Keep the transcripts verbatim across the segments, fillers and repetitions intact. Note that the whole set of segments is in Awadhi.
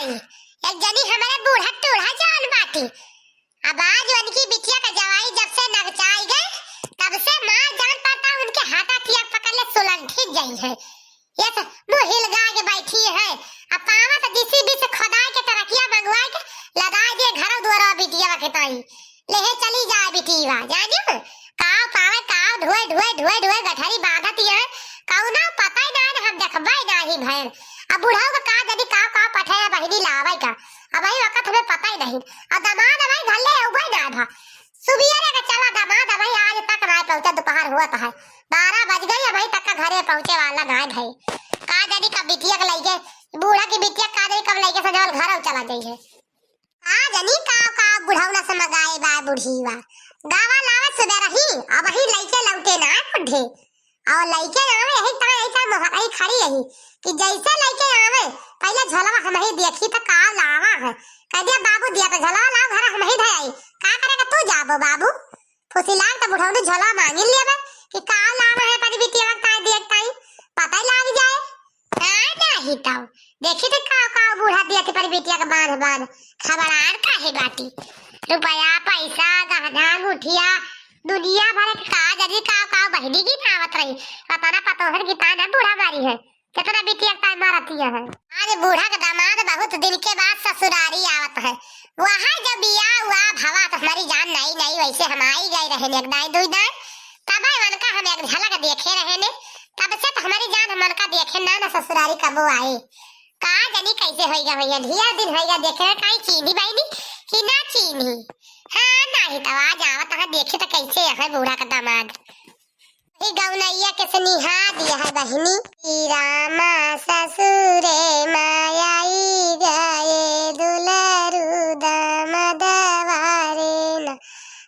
एक जनी हमरे बूढ़ा टूढ़ा जान बाटी। अब आज उनकी बिटिया का जवाई जब से नगचाई गए, तब से मार जान पड़ता उनके हाथा तिया पकड़ ले सुलंठी गई है। ये तो मुँह हिलगा के बैठी है। अब पावा तो जिसी भी से खोदाई के तरकिया मंगवाई के लदाई दिए घरों दुआरा बिटिया के ताई। लेहे चली जाए बिटिया, जानियो। काव पावे, काव ढोए, ढोए, ढोए, ढोए गठरी बांधत ये। कौनो पता ही ना है, हम देखबे ना ही भैन। अब बुढ़ऊ का का जनी काव, काव पठे है बहिनी लावे का। अब वही वक्त हमें पता ही नहीं। और दमाद भाई घर ले अउबे ना भा। सुबियरे का चला दमाद भाई आज तक ना पहुँचा, दोपहर हुआ तो है। बारह बज गई, अबही तक का घरे पहुँचे वाला ना है भाई। का जनी कब बिटिया के लइके, बूढ़ा की बिटिया का जनी कब लइके सजावल घर चला जाई है। का जनी का, का बुढ़ौना से मगाए बा बुढ़ीवा। गावा लावा सुबह रही, अबही लइके लौटे ना बुढ़े। और लइके आवे यही तरह, यही तरह मोहराई खड़ी रही कि जैसे लइके आवे, पहले झोलवा हमही देखी तो का लावा है। कह दिया, "बाबू दिया तो झोलवा लाओ, घर हमही धयाई।" का करे का तू जाबो बाबू? फुसिलान तो बुढ़ौनी झोलवा मांगिन लेबे कि का लावा है, पर बिटिया ताई देख ताई पता ही लाग जाए। हाँ, नाही तउ। देखी तो का, का बूढ़ा दिया थे पर बिटिया के बांध, बांध। खबरान काहे बाटी। रुपया, पैसा, गहना, गुठिया, दुनिया भर के का जनी का, का बहिनी की नावत रही। पता ना पतोहर की ताना बूढ़ा मारी है। कितना बिटिया का मारती है। आज बूढ़ा के दामाद बहुत दिन के बाद ससुरारी आवत है। वहाँ जब बियाह हुआ भवा तो हमारी जान नई नई वैसे हम आई गए रहे एक दाई दुई दाई। तब उनका हम एक झलक देखे रहे ने। तब से तो हमारी जान हम उनका देखे ना, ना ससुरारी कबो आए। का जनी कैसे होइगा, होइगा, ढेर दिन होइगा देखे ना, काई चीन्ही बहिनी कि ना चीन्ही। हाँ, नाही तो आज आवत है, देखी तो कैसे है बूढ़ा का दामाद। ई गौनैया के सनिहा दिया है बहिनी। श्री रामा ससुरे मायाई गए दुलरू दामदवा रे ना।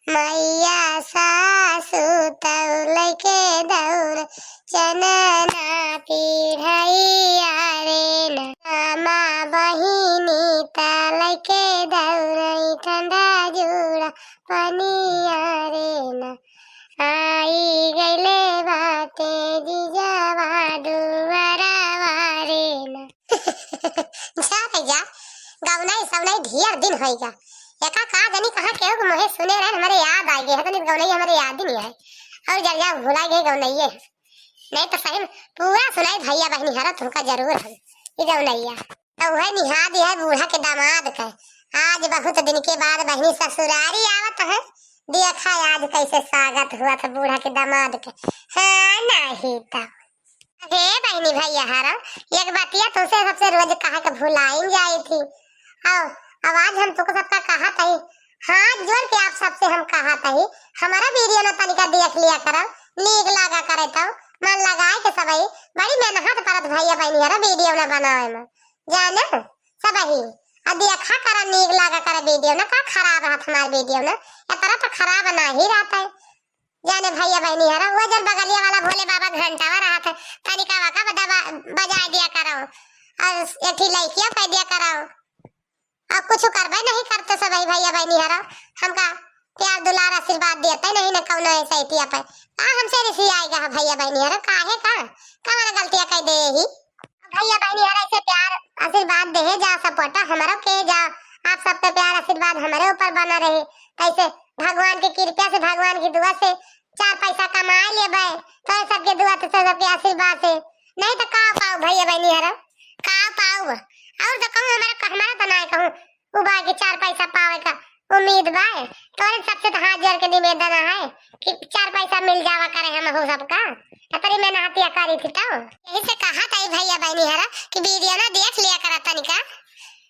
मैया सासु तौल के दौर चनना पीढ़ैया रे ना। मामा बहिनी तल के दौर ठंडा जूड़ा पनिया रे ना। आई गइले बाटे जीजावा दुआरवा रे ना। जा भैया, गौनई सौनई ढेर दिन होइगा। एका का जनी कहाँ केहू के मुँहे सुने रहे, हमरे याद आ गए है, तनी गौनई हमरे याद ही नहीं है। और जर जा भुला गए गौनइये। नहीं तो सही में पूरा सुनाई भैया बहिनी हरा तुमका जरूर हम ई गौनइया। तो वह निहा दिया है बूढ़ा के दामाद के। आज बहुत दिन के बाद बहिनी ससुरारी आवत है। देखा आज कैसे स्वागत हुआ था बूढ़ा के दामाद के। हाँ, नाही तो। हे बहिनी भैया हरा, एक बतिया तुमसे सबसे रोज कहा के भुलाइन जाई थी। आओ, अब आज हम तुमको सबका कहा तही, हाथ जोड़ के आप सबसे हम कहा तही, हमारा वीडियो न तनिका देख लिया करो, नीक लागा करे तो, मन लगाए के सबही, बड़ी मेहनत परत भैया बहिनी हरा वीडियो न बनावे में। जाने सबही, आ देखा करा, नीक लागा करे वीडियो ना, का खराब रहत हमार वीडियो ना, इतना तो खराब ना ही रहत है। जाने भैया बहिनी हरा, वो जन बगलिया वाला भोले बाबा घंटावा रहत है, तनिका वाका बदबा-, बजाए दिया करो, और एक ठी लइकिया कह दिया करो, और कुछ करबे नहीं करते सबही भैया बहिनी हरा, हमका प्यार दुलार आशीर्वाद देते नहीं ना कौनो ऐसे इतिया पे। का हमसे रिसी आएगा है भैया बहिनी हरा, काहे का, का हमारा गलतियाँ कह दे ही? भैया बहिनी हरा ऐसे प्यार आशीर्वाद देहे जा, सपोर्ट हमरो के जा, आप सबके प्यार आशीर्वाद हमरे ऊपर बना रहे। कैसे भगवान के कृपा से, भगवान की दुआ से चार पैसा कमा लेबे, तो सबके दुआ से, सबके आशीर्वाद से, नहीं तो का पाओ भैया बहिनी हरा, का पाओ? और तो कहूँ हमारा, हमारा तो ना कहूँ उबा के चार पैसा पावे का उम्मीद बा। तोरे सबसे तो हाथ जोड़ के निवेदन है कि चार पैसा मिल जावा करे हम हो सबका। एतरी मेहनतिया करी थी तो। यही से कहा था भैया बहिनी हरा कि वीडियो ना देख लिया करा तनिका।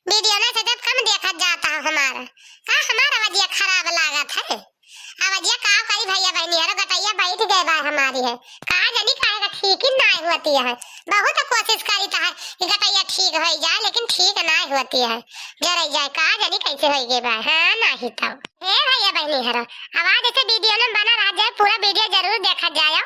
वीडियो ना से जब कम देखा जाता है हमारा। का हमारा वजिया खराब लागत है? अब अजिया का करी भैया बहिनी हरा, गटैया बैठ गए बा हमारी है। का जनी काहे का ठीक ही नाय होती है। बहुत कोशिश करी तो है कि गटैया ठीक हो जाए, लेकिन ठीक नाय होती है। जरे जाए, का जनी कैसे हो गए बा। हाँ, नाही तो। हे भैया बहिनी हरा, आवाज ऐसे वीडियो में बना रहा जाए, पूरा वीडियो जरूर देखा जाए।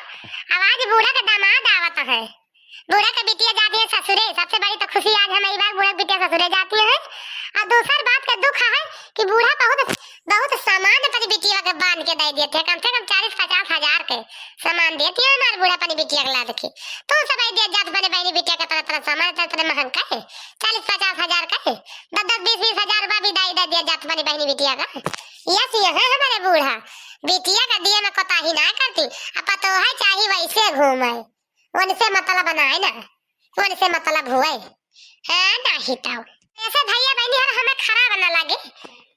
आवाज बूढ़ा के दामाद आवत है। बूढ़ा के बिटिया जाती है ससुरे, सबसे बड़ी तो खुशी आज हमारी बार बूढ़ा के बिटिया ससुरे जाती है। और दूसर बात के दुख है कि बूढ़ा बहुत, बहुत सामान अपनी बिटिया के बांध के दे देते हैं, कम से कम चालीस पचास हजार के सामान देती है हमारे बूढ़ा अपनी बिटिया के लाद के। तो सब दे दिया जात बने बहनी बिटिया के तरह तरह सामान इतना इतना महंग का है, चालीस पचास हजार का है, दस दस बीस बीस हजार रुपया भी दाई दे दिया जात बने बहनी बिटिया का। यस, ये है हमारे बूढ़ा, बिटिया का दिए में कोताही ना करती, अब पतोह चाही वैसे घूमे, उनसे मतलब बनाए ना, उनसे मतलब हुए। हाँ, नाही तो। ऐसे भैया बहनी हर हमें खराब ना लगे,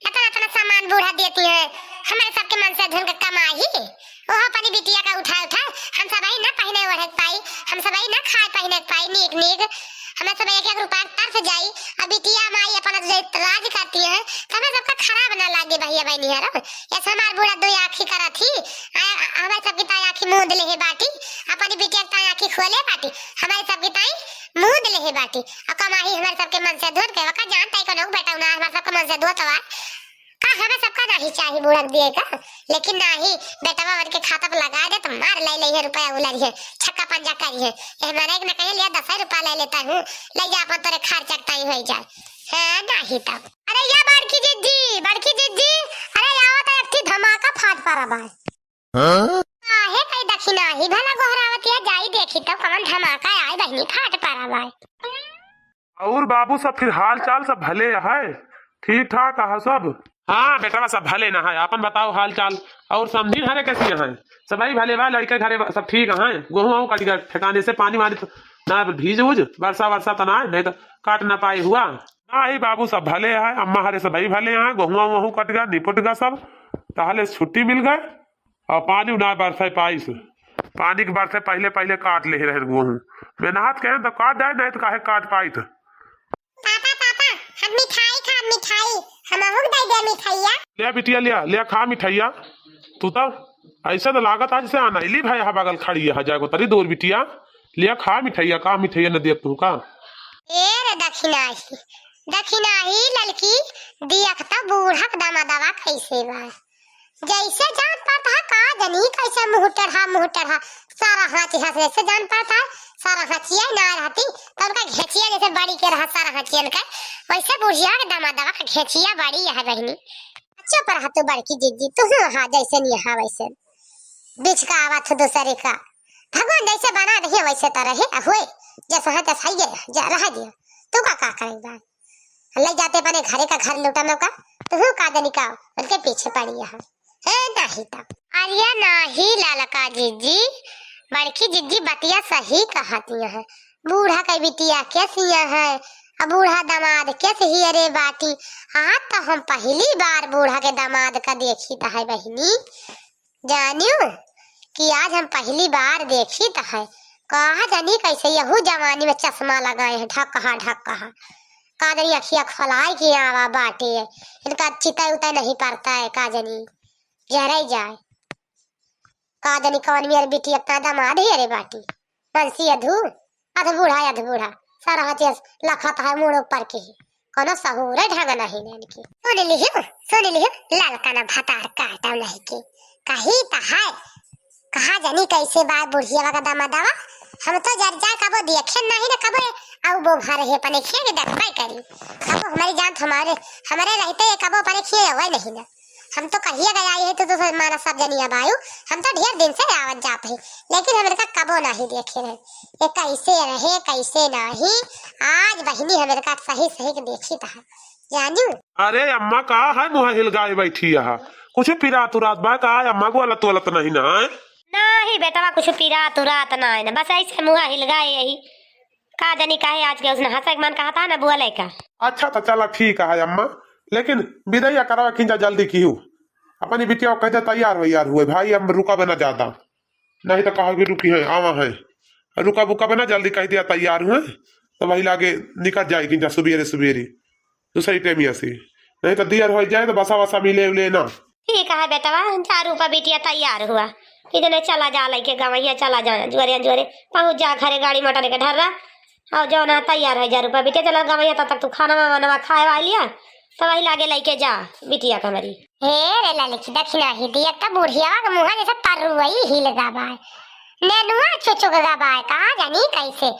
इतना इतना सामान बूढ़ा देती है, हमारे सबके मन से धुन के कमाई, ओह अपनी बिटिया का उठा उठा, हम सब ही ना पहने ओढ़े पाई, हम सब ही ना खाए पहने पाई नीक नीक, हमें सब एक एक रुपया तरस जाई, अब बिटिया माई अपना जो राज करती है, तो हमें सबका खराब ना लागे भैया बहनी हर। ऐसे हमार बूढ़ा दो आँखी करत ही, आ, आ, हमारे सबकी ताई आँखी मूंद लेहे बाटी, अपनी बिटिया की ताई आँखी खोले बाटी, हमारे सबकी ताई मूंद लेहे बाटी। आ कमाही हमारे सबके मन से धुन के, वका जानता ही कोनो बेटा ना, हमारे सबके मन से धोत बा। का हमें सबका नाही चाही बूढ़ा के दिए का? लेकिन नाही, बेटवा वर के खाता पर लगा दे तो मार ले ले है रुपया उलर है, छक्का पंजा करी है। ए, मने एक न कहे लिया दस रुपया ले लेता हूँ, ले जा अपन तोरे खर्चा के ताई होई जाए। हाँ, नाही तब। अरे या बड़की जिज्जी, बड़की जिज्जी, अरे आओ तो एक ठे धमाका फाट पड़ा बा। हाँ? काहे कई दखिनाही भला गोहरावतिया, जाई देखी तो कवन धमाका आए बहिनी फाट पड़ा बा। और बाबू सब फिर हाल चाल सब भले है, ठीक ठाक है सब? हाँ बेटवा सब भले ना है, अपन बताओ हाल चाल। और समझी घरे कैसी है? सबही भले बा, लड़के घरे बा, सब ठीक है? गोहूँ वहूँ कट गया ठिकाने से, पानी वानी तो ना भीज उज, वर्षा वर्षा तो ना है, नहीं तो काट ना पाए हुआ। नाही बाबू, सब भले हैं, अम्मा हरे सबही भले हैं, गोहुआ वोहू कट गया, निपट गया सब, तहले छुट्टी मिल गए। और पानी ना बरसे पाइस, पानी के बरसे पहले पहले काट ले रहे गोहूँ। मेहनत करें तो काट जाए, नहीं तो काहे काट पाइत। पापा, पापा, हम मिठाई खा, मिठाई, हमहू के दे दे मिठाइया। ले बिटिया, ले, ले खा मिठाइया। तू तो ऐसे तो लागत आज से अनैली भाई हा बगल खड़ी है, जाए को तरी दूर बिटिया, ले खा मिठाइया, का मिठाइया न दिया तू का? ए रे दखिनाही, दखिनाही ललकी, दियख त बूढ़क दमदवा कैसे बा। जैसे जान पड़ता है का जनी कैसे मुँह टेढ़ा, मुँह टेढ़ा, सारा हाँची हँस जैसे जान पड़ता है, सारा हाँचिया ना रहती, तो उनका घेचिया जैसे बड़ी के रहा सारा हाँचियन का, वैसे बुढ़िया के दमदवा का घेचिया बड़ी है बहिनी। चुप रह तू बड़की जिज्जी, तू हूँ हा जैसे नहीं हा वैसे। बीच का आवा थू दूसरे का। भगवान जैसे बना दिए वैसे तो रहे, आ हुए, जैसा है तैसा ही है, जा रह दिया। तू का, का करेगा? ले जाते अपने घरे का घर लुटा मौका, तू हूँ का जनी का, उनके पीछे पड़ी है। हे नाही तो। अरे नाही ललका जिज्जी, बड़की जिज्जी बतिया सही कहती है। बूढ़ा के बिटिया के सिया है, अब बूढ़ा दामाद के सिया रे बाटी। आज तो हम पहली बार बूढ़ा के दामाद का देखी तो है बहिनी। जानियो कि आज हम पहली बार देखी त है, कहा जानी कैसे यहू जवानी में चश्मा लगाए हैं, ढकहा ढकहा। का जानी अखिया खोलाए कि आवा बाटे, इनका चिता उता नहीं पड़ता है, का जानी जरे जाए। का जानी कौन मेरे बेटी अपना दामाद ही अरे बाटी। बंसी अधू, अध बूढ़ा, अध बूढ़ा, सारा हथियार लखत है मुड़ ऊपर के ही, कोनो सहूरे ढंग नहीं ने इनकी। सुन लिहियो, सुन लिहियो, ललका ना भतार काटव नहीं के, कही त है, कहा जानी कैसे बा बुढ़िया का दमा दवा, हम तो जर जा कबो देखे नहीं ना कबो, आउ बो भर है अपने खिया के देखबे करी, कबो हमारी जान हमारे, हमारे रहते ये कबो अपने खिए हुए नहीं ना। हम तो कहिए गया आई है, तू तो माना सब जनी अब आयु, हम तो ढेर दिन से आवत जात है, लेकिन हमरे का कबो नाही देखे रहे। ये कैसे रहे, कैसे नाही, आज बहिनी हमरे का सही सही के देखी त है, जानू। अरे अम्मा, का है मुँह हिलगाए बैठी है? कुछ पिरात उरात बा का अम्मा? गोलत वोलत नहीं ना है? नाही बेटवा, कुछ पिरात उरात ना है ना, बस ऐसे मुँह हिलगाए यही। का जानी काहे आज के उसने हंसे के मन कहता है ना बोले का। अच्छा तो चला ठीक है अम्मा, लेकिन विदैया करावा किंजा जल्दी किहू। अपनी बिटिया को कह दे तैयार वैयार हुए भाई, हम रुका बना ज्यादा, नहीं तो कहोगे रुकी है, आवा है, रुका बुका बना जल्दी कह दिया तैयार हुए, तो वही लागे निकल जाए किंजा सुबेरे सुबेरे दूसरी टेमिया से, नहीं तो दियर हो जाए तो बसा वसा मिले उले ना। ठीक है बेटवा, जा रूपा बिटिया तैयार हुआ, इतने चला जा लइके गवैया चला जा, जोरे जोरे पहुँच जा घरे गाड़ी मोटर के ढर्रा। और जौन है तैयार हो जा रूपा बिटिया, चला गवैया, तब तक तू खाना वाना खाए वाली है, तो वही लागे लइके जा बिटिया के हमारी। हे रे ललकी, दखिनाही दिया त बुढ़ियावा के मुँह जैसे तरुआई हिल गा बाय, नेनुआ चुचुक गा बाय, कहाँ जानी कैसे।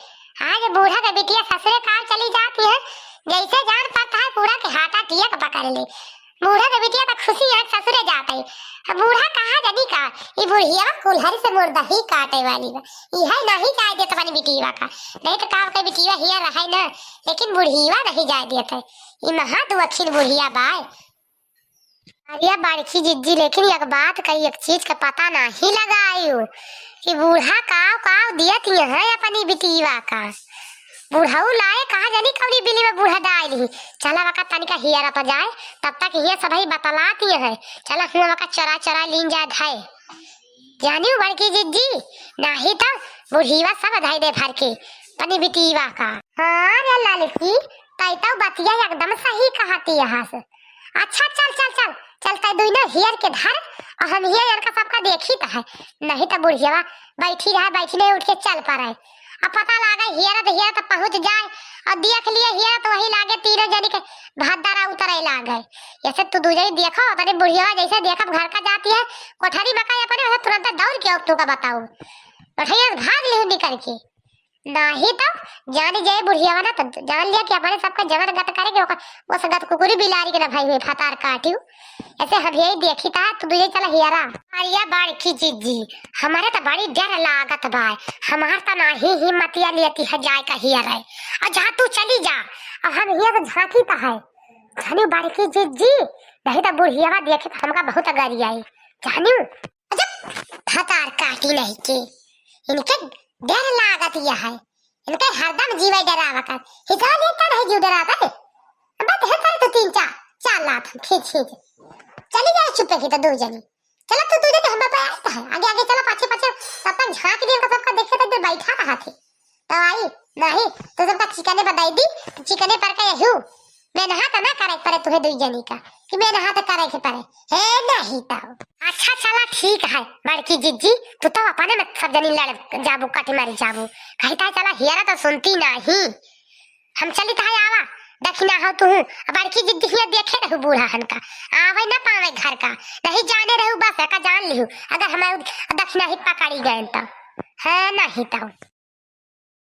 आज बूढ़ा के बिटिया ससुरे का चली जाती है, जैसे जान पड़ता है पूरा के हाथ बिटिया का पकड़ ले। बूढ़ा के बिटिया तो खुशी है ससुरे जात है। अब बूढ़ा कहाँ जानी का, ई बुढ़िया कुल्हरी से मुर्दही काटे वाली बा। ई है नहीं जाए देत अपनी बिटिया का, नहीं तो का के बिटिया हिया रहे ना, लेकिन बुढ़िया नहीं जाए देत है। ई महा दुअखिन बुढ़िया बाय। अरे बड़की जिज्जी, लेकिन एक बात कही, एक चीज का पता नहीं लगायु कि बूढ़ा काव काव दियत है अपनी बिटिया का। बुढ़ऊ लाए कहाँ जानी कौनी बिली में बूढ़ा डाल ही। चला वका तनिका हियरा पर जाए, तब तक हिया सबही बतलाती है। चला हुआ वका चरा चरा लीन जाए धाए। जानियो बड़की जिज्जी, नाही तो बुढ़ीवा सब धई दे भर के अपनी बिटीवा का। हाँ रे ललकी, तै तो बतिया एकदम सही कहती यहाँ से। अच्छा चल चल चल, चल तै दुइनो हियर के धर, और हम हियर इनका सबका देखी तो है, नहीं तो बुढ़ियावा बैठी रहे, बैठी नहीं उठ के चल पड़े। अब पता लागे हियर तो हियर तो पहुँच जाए, और देख लिए हियर तो वही लागे तीनों जनी के भद्दरा उतरे लागे। ऐसे तू दू जनी देखो, तनी बुढ़ियावा जैसे देखब घर का जाती है, कोठरी में का अपने वैसे तुरंत दौड़ के तू का बताऊ। बढ़िया से भाग लिहू निकल के। नाही तो जान जाए बुढ़ियावा ना, तो जान लिया कि अपने सबका जवन गत करे के ओकर, वो से गत कुकुरी बिलारी के ना भाई हुए फतार काटियो। ऐसे हम यही देखी था, तू दुजे चला हियरा। अरे बड़की जिज्जी, हमारे तो बड़ी डर लागत बा। हमार तो नाही हिम्मतिया लेती है जाए का हियरा। और जा तू चली जा, और हम हियर तो झांकी तो है। जानियो बड़की जिज्जी, नहीं तो बुढ़ियावा देखे तो हमका बहुत अगरी आई। जानियो, जब फतार काटी नहीं के, इनके डर लागत यह है, इनके हरदम जीवे डरावा कर। हिसाब ये तो नहीं जीव डराता है। अब बात है कर तो तीन चार, चार लात हम खींच खींच। चली जाए चुपे की तो दो जनी। चलो तू दो जनी हम पे आता है। आगे आगे चलो, पाछे पाछे सबका झांक दिया, सबका देखे तो इधर बैठा रहा थे। तो आई, नहीं, तो सबका चिकने बताई दी, तो चिकने पर का यहू। मेहनत ना करे पड़े तुहे दुई जनी का, कि मेहनत करे के पड़े। हे नहीं तो। अच्छा चला ठीक है, बड़की जिज्जी, तू तो अपने में सब जनी लड़ जाबू, कट मारी जाबू। कहता है चला हियरा तो सुनती नहीं। हम चली तो है आवा, दखिना हो तू। अब बड़की जिज्जी हिया देखे रहू बूढ़ा हन का, आवे ना पावे घर का, नहीं जाने रहू बस का जान लिहू, अगर हमारे दखिना ही पकड़ी गए तो। है नहीं तो।